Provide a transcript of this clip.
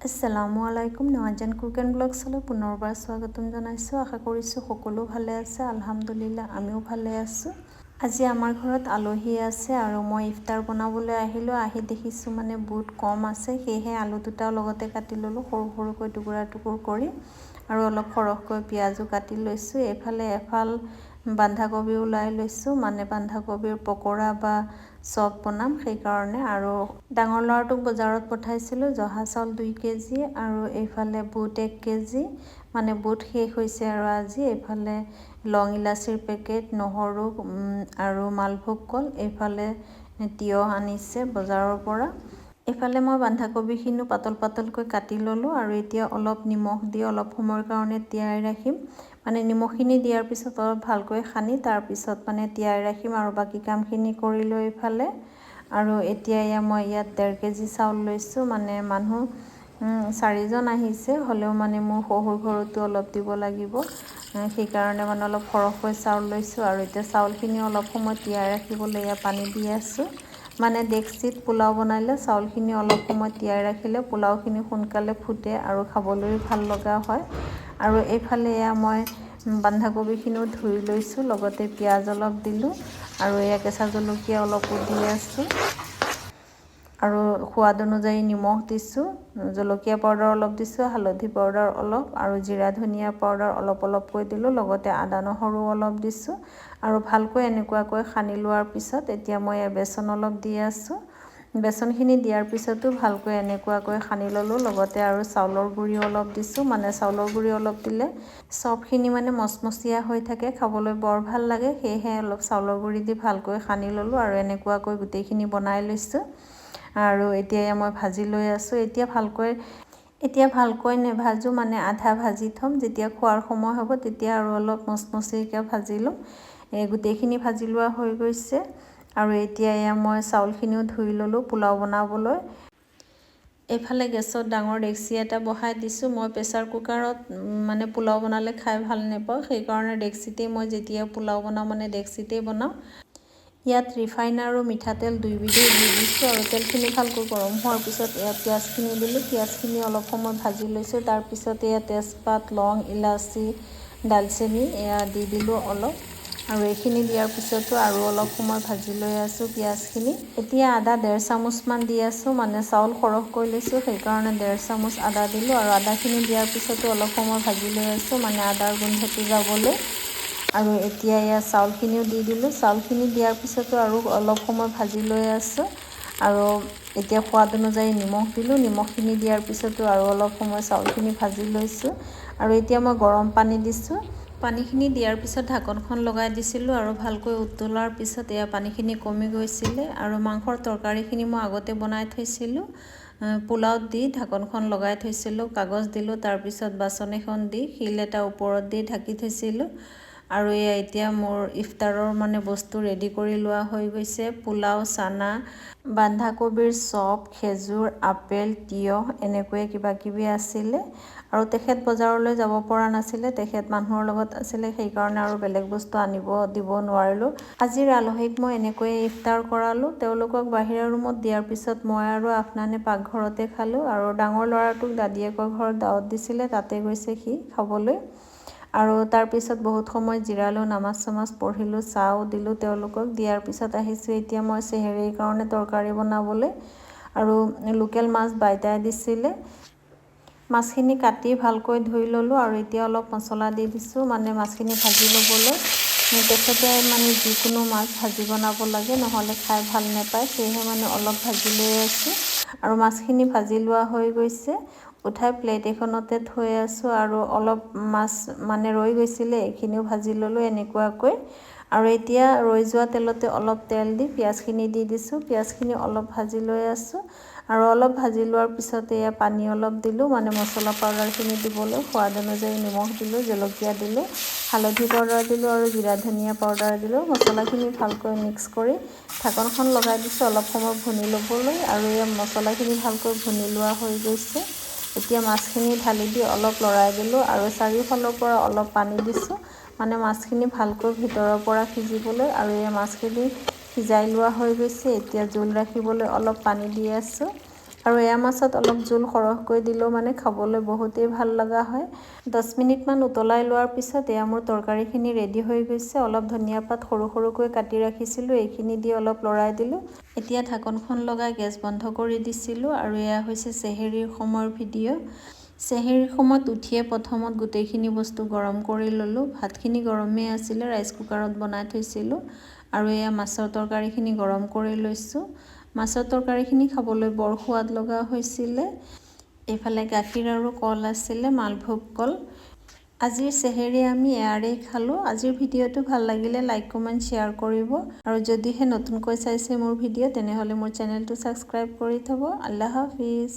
আসসালামু আলাইকুম, নৱাজান cook and ব্লগছলৈ পুনৰবাৰ স্বাগতম জনাইছোঁ। আশা কৰিছোঁ সকলো ভালে আছে। আলহামদুলিল্লাহ, আমিও ভালে আছোঁ। আজি আমাৰ ঘৰত আলহী আছে আৰু মই ইফতাৰ বনাবলৈ আহিলোঁ। আহি দেখিছোঁ মানে বুট কম আছে, সেয়েহে আলু দুটাও লগতে কাটি ল'লোঁ সৰু সৰুকৈ টুকুৰা টুকুৰ কৰি আৰু অলপ সৰহকৈ পিঁয়াজো কাটি লৈছোঁ। এইফালে এফাল বন্ধাকবি ওলাই লৈছোঁ, মানে বন্ধাকবিৰ পকৰা বা চপ বনাম সেইকাৰণে। আৰু ডাঙৰ ল'ৰাটোক বজাৰত পঠাইছিলোঁ জহা চাউল 2 কেজি আৰু এইফালে বুট 1 কেজি, মানে বুট শেষ হৈছে। আৰু আজি এইফালে লং ইলাচিৰ পেকেট, নহৰু আৰু মালভোগ কল, এইফালে তিয়ঁহ আনিছে বজাৰৰ পৰা। এইফালে মই বন্ধাকবিখিনিও পাতল পাতলকৈ কাটি ল'লোঁ আৰু এতিয়া অলপ নিমখ দি অলপ সময়ৰ কাৰণে তিয়াই ৰাখিম। মানে নিমখখিনি দিয়াৰ পিছত অলপ ভালকৈ সানি তাৰপিছত মানে তিয়াই ৰাখিম আৰু বাকী কামখিনি কৰি লৈ এইফালে। আৰু এতিয়া এয়া মই ইয়াত 1.5 কেজি চাউল লৈছোঁ। মানে মানুহ চাৰিজন আহিছে, হ'লেও মানে মোৰ শহুৰ ঘৰতো অলপ দিব লাগিব, সেইকাৰণে মানে অলপ সৰহকৈ চাউল লৈছোঁ। আৰু এতিয়া চাউলখিনি অলপ সময় তিয়াই ৰাখিবলৈ এয়া পানী দি আছোঁ। মানে ডেকচিত পোলাও বনালে চাউলখিনি অলপ সময় তিয়াই ৰাখিলে পোলাওখিনি সোনকালে ফুটে আৰু খাবলৈও ভাল লগা হয়। আৰু এইফালে এয়া মই বন্ধাকবিখিনিও ধুই লৈছোঁ, লগতে পিঁয়াজ অলপ দিলোঁ আৰু এয়া কেঁচা জলকীয়া অলপো দি আছোঁ আৰু সোৱাদ অনুযায়ী নিমখ দিছোঁ, জলকীয়া পাউডাৰ অলপ দিছোঁ, হালধি পাউডাৰ অলপ আৰু জিৰা ধনিয়া পাউডাৰ অলপ অলপকৈ দিলোঁ, লগতে আদা নহৰু অলপ দিছোঁ। আৰু ভালকৈ এনেকুৱাকৈ সানি লোৱাৰ পিছত এতিয়া মই বেচন অলপ দি আছোঁ। বেচনখিনি দিয়াৰ পিছতো ভালকৈ এনেকুৱাকৈ সানি ল'লোঁ, লগতে আৰু চাউলৰ গুড়ি অলপ দিছোঁ। মানে চাউলৰ গুড়ি অলপ দিলে চপখিনি মানে মচমচীয়া হৈ থাকে, খাবলৈ বৰ ভাল লাগে। সেয়েহে অলপ চাউলৰ গুড়ি দি ভালকৈ সানি ল'লোঁ আৰু এনেকুৱাকৈ গোটেইখিনি বনাই লৈছোঁ। আৰু এতিয়া মই ভাজি লৈ আছোঁ। এতিয়া ভালকৈ নেভাজোঁ, মানে আধা ভাজি থ'ম। যেতিয়া খোৱাৰ সময় হ'ব, তেতিয়া আৰু অলপ মচমচীয়াকৈ ভাজি ল'ম। এই গোটেইখিনি ভাজি লোৱা হৈ গৈছে আৰু এতিয়া এয়া মই চাউলখিনিও ধুই ল'লোঁ পোলাও বনাবলৈ। এইফালে গেছত ডাঙৰ ডেকচি এটা বহাই দিছোঁ। মই প্ৰেছাৰ কুকাৰত মানে পোলাও বনালে খাই ভাল নাপাওঁ, সেইকাৰণে ডেকচিতেই মই যেতিয়া পোলাও বনাওঁ, মানে ডেকচিতেই বনাওঁ। ইয়াত ৰিফাইন আৰু মিঠাতেল দুইবিধেই দি দিছোঁ আৰু তেলখিনি ভালকৈ গৰম হোৱাৰ পিছত ইয়াত পিঁয়াজখিনি দিলোঁ। পিঁয়াজখিনি অলপ সময় ভাজি লৈছোঁ। তাৰপিছত এয়া তেজপাত, লং, ইলাচি, ডালচেনি এয়া দি দিলোঁ অলপ আৰু এইখিনি দিয়াৰ পিছতো আৰু অলপ সময় ভাজি লৈ আছোঁ পিঁয়াজখিনি। এতিয়া আদা 1.5 চামুচমান দি আছোঁ। মানে চাউল সৰহকৈ লৈছোঁ, সেইকাৰণে 1.5 চামুচ আদা দিলোঁ। আৰু আদাখিনি দিয়াৰ পিছতো অলপ সময় ভাজি লৈ আছোঁ, মানে আদাৰ গোন্ধটো যাবলৈ। আৰু এতিয়া এয়া চাউলখিনিও দি দিলোঁ। চাউলখিনি দিয়াৰ পিছতো আৰু অলপ সময় ভাজি লৈ আছোঁ। আৰু এতিয়া সোৱাদ অনুযায়ী নিমখ দিলোঁ। নিমখখিনি দিয়াৰ পিছতো আৰু অলপ সময় চাউলখিনি ভাজি লৈছোঁ। আৰু এতিয়া মই গৰম পানী দিছোঁ। পানীখিনি দিয়াৰ পিছত ঢাকনখন লগাই দিছিলোঁ আৰু ভালকৈ উতলাৰ পিছত এয়া পানীখিনি কমি গৈছিলে। আৰু মাংসৰ তৰকাৰীখিনি মই আগতে বনাই থৈছিলোঁ। পোলাওত দি ঢাকনখন লগাই থৈছিলোঁ, কাগজ দিলোঁ, তাৰপিছত বাচন এখন দি শিল এটা ওপৰত দি ঢাকি থৈছিলোঁ। আৰু এয়া এতিয়া মোৰ ইফতাৰৰ মানে বস্তু ৰেডি কৰি লোৱা হৈ গৈছে। পোলাও, চানা, বন্ধাকবিৰ চপ, খেজুৰ, আপেল, তিয়ঁহ, এনেকৈয়ে কিবা কিবি আছিলে। আৰু তেখেত বজাৰলৈ যাব পৰা নাছিলে, তেখেত মানুহৰ লগত আছিলে, সেইকাৰণে আৰু বেলেগ বস্তু আনিব দিব নোৱাৰিলোঁ। আজিৰ আলহীক মই এনেকৈয়ে ইফতাৰ কৰালোঁ। তেওঁলোকক বাহিৰৰ ৰুমত দিয়াৰ পিছত মই আৰু আফনানে পাকঘৰতে খালোঁ। আৰু ডাঙৰ ল'ৰাটোক দাদীয়েকৰ ঘৰত দাৱত দিছিলে, তাতে গৈছে সি খাবলৈ। আৰু তাৰপিছত বহুত সময় জিৰালোঁ, নামাজ চামাজ পঢ়িলোঁ, চাহো দিলোঁ তেওঁলোকক। দিয়াৰ পিছত আহিছোঁ এতিয়া মই চেহেৰীৰ কাৰণে তৰকাৰী বনাবলৈ। আৰু লোকেল মাছ বাইতাই দিছিলে। মাছখিনি কাটি ভালকৈ ধুই ল'লোঁ আৰু এতিয়া অলপ মছলা দি দিছোঁ, মানে মাছখিনি ভাজি ল'বলৈ। তেখেতে মানে যিকোনো মাছ ভাজি বনাব লাগে, নহ'লে খাই ভাল নাপায়। সেয়েহে মানে অলপ ভাজি লৈ আছোঁ। আৰু মাছখিনি ভাজি লোৱা হৈ গৈছে, উঠাই প্লেট এখনতে থৈ আছোঁ। আৰু অলপ মাছ মানে ৰৈ গৈছিলে, এইখিনিও ভাজি ল'লোঁ এনেকুৱাকৈ। আৰু এতিয়া ৰৈ যোৱা তেলতে অলপ তেল দি পিঁয়াজখিনি দি দিছোঁ। পিঁয়াজখিনি অলপ ভাজি লৈ আছোঁ। আৰু অলপ ভাজি লোৱাৰ পিছতে এয়া পানী অলপ দিলোঁ, মানে মছলা পাউডাৰখিনি দিবলৈ। সোৱাদ অনুযায়ী নিমখ দিলোঁ, জলকীয়া দিলোঁ, হালধি পাউডাৰ দিলোঁ আৰু জিৰা ধনিয়া পাউডাৰ দিলোঁ। মছলাখিনি ভালকৈ মিক্স কৰি ঢাকনখন লগাই দিছোঁ অলপ সময় ভুনি ল'বলৈ। আৰু এই মছলাখিনি ভালকৈ ভুনি লোৱা হৈ গৈছে। এতিয়া মাছখিনি ঢালি দি অলপ লৰাই দিলোঁ আৰু চাৰিওফালৰ পৰা অলপ পানী দিছোঁ, মানে মাছখিনি ভালকৈ ভিতৰৰ পৰা সিজিবলৈ। আৰু এই মাছখিনি সিজাই লোৱা হৈ গৈছে। এতিয়া জোল ৰাখিবলৈ অলপ পানী দি আছোঁ। আৰু এয়া মাছত অলপ জোল সৰহকৈ দিলেও মানে খাবলৈ বহুতেই ভাল লগা হয়। 10 মিনিটমান উতলাই লোৱাৰ পিছত এয়া মোৰ তৰকাৰীখিনি ৰেডি হৈ গৈছে। অলপ ধনিয়া পাত সৰু সৰুকৈ কাটি ৰাখিছিলোঁ, এইখিনি দি অলপ লৰাই দিলোঁ। এতিয়া ঢাকনখন লগাই গেছ বন্ধ কৰি দিছিলোঁ। আৰু এয়া হৈছে চেহেৰীৰ সময়ৰ ভিডিঅ'। চেহেৰীৰ সময়ত উঠিয়ে প্ৰথমত গোটেইখিনি বস্তু গৰম কৰি ল'লোঁ। ভাতখিনি গৰমেই আছিলে, ৰাইচ কুকাৰত বনাই থৈছিলোঁ। আৰু এয়া মাছৰ তৰকাৰীখিনি গৰম কৰি লৈছোঁ। মাছৰ তৰকাৰীখিনি খাবলৈ বৰ সোৱাদ লগা হৈছিলে। এইফালে গাখীৰ আৰু কল আছিলে, মালভোগ কল। আজিৰ চেহেৰী আমি এয়াৰেই খালোঁ। আজিৰ ভিডিঅ'টো ভাল লাগিলে লাইক, কমেণ্ট, শ্বেয়াৰ কৰিব আৰু যদিহে নতুনকৈ চাইছে মোৰ ভিডিঅ', তেনেহ'লে মোৰ চেনেলটো ছাবস্ক্ৰাইব কৰি থ'ব। আল্লাহ হাফিজ।